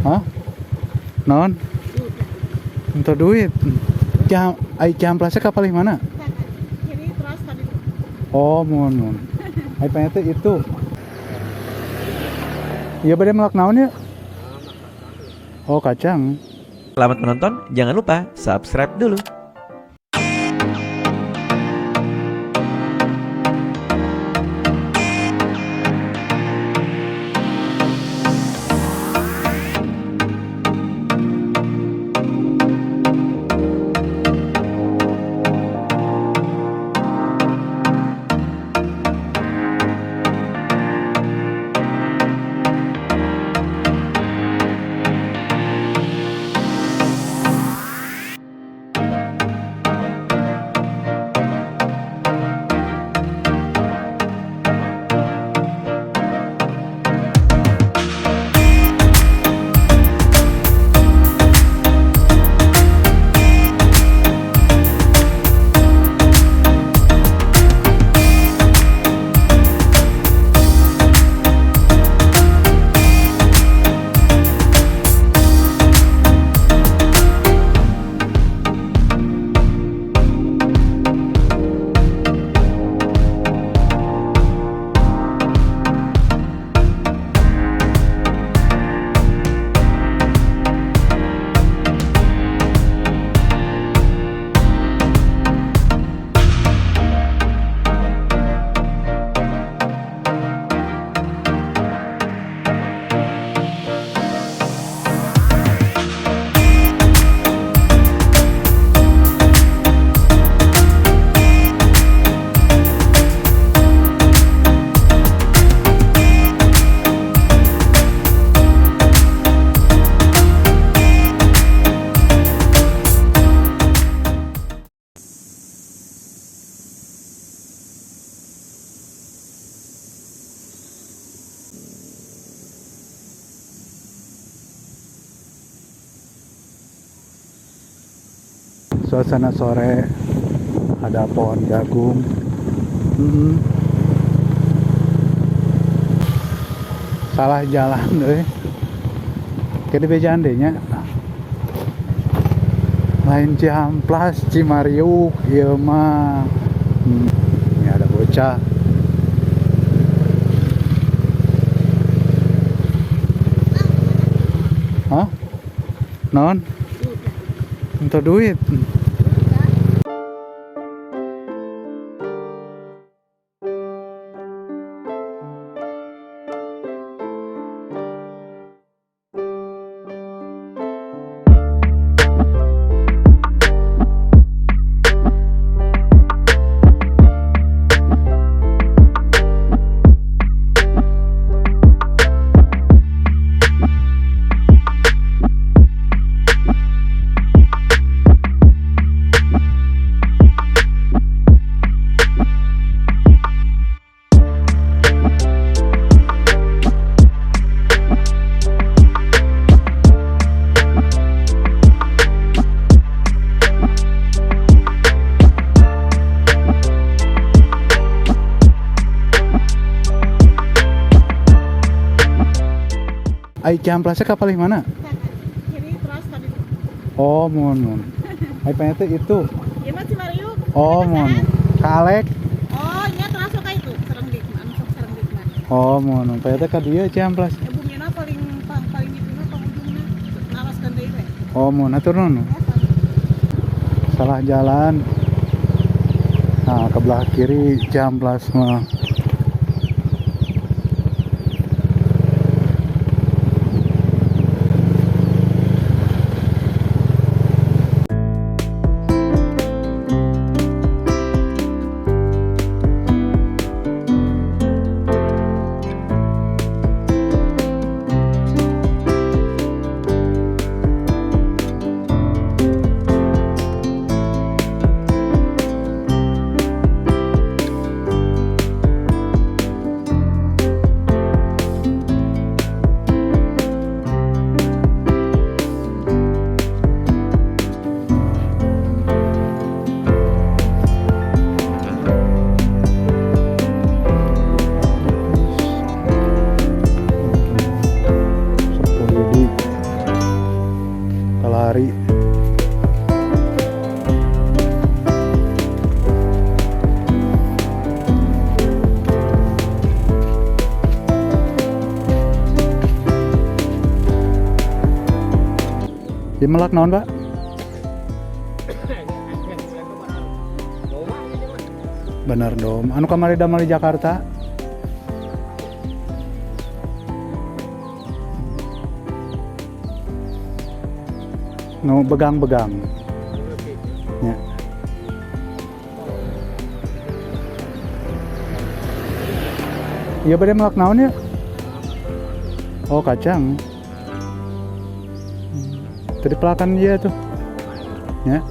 Hah? Naon? Minta duit. Jam, ai Cihampelasnya ka palih mana? Kiri terus tadi. Oh, mohon mohon. Ai tanya teh itu. Iya bade melak naon ya? Oh, kacang. Selamat menonton, jangan lupa subscribe dulu. Suasana sore ada pohon jagung. Hmm. Salah jalan euy. Ke di bejaan deui nya. Lain Cihampelas, Cimariuk ieu mah. Hmm. Ini ada bocah. Hah? Naon? Minta duit. Ai Cihampelasnya ka palih mana? Kiri terus tadi. Oh, mohon mohon. Ai tanya teh itu. Ieu mah Cimariuk. Oh, mohon. Ka Alek. Oh, nya terus ka itu sareng dikman, sok sareng dikman. Oh, mohon. Tanya teh ka dieu Cihampelas. Ya bumina paling paling dituna pangujungna naroskeun deui we. Oh, mohon atur nuhun. Ya, sami. Salah jalan. Nah, ke belah kiri Cihampelas mah. Ieu melak naon, Pak? Bener dong. Anu kamari damel di Jakarta. Nu begang-begang. Ya. Iya bade melak naon ya? Oh kacang. Tadi pelakan dia tuh. Ya.